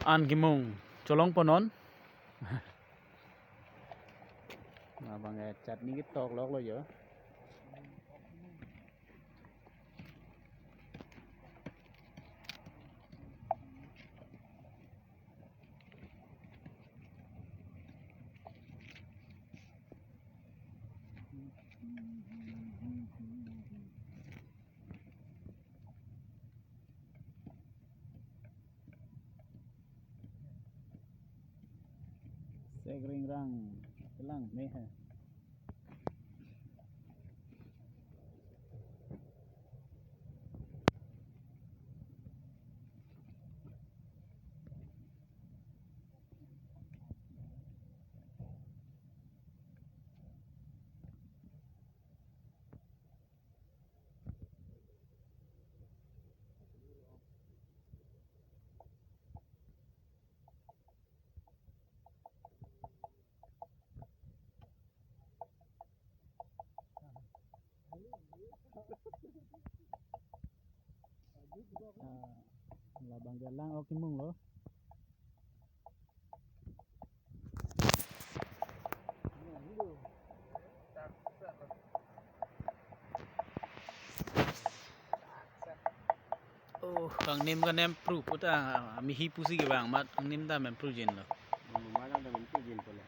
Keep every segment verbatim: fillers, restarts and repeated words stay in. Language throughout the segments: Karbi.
an kimung cholong ponon. Labang ke chutney ketok lok lo jo. Sek ringrang, kelang meh hai. Ah, labang ke lang ok kimung lo. Oh, kangnim kanem pru puta, ah, mihi pusi kevang amat kangnim ta mem pru jin lo. Mobile ta mem pru jin pula.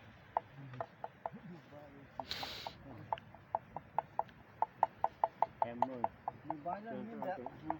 Em lo. Mobile ta mem pru jin.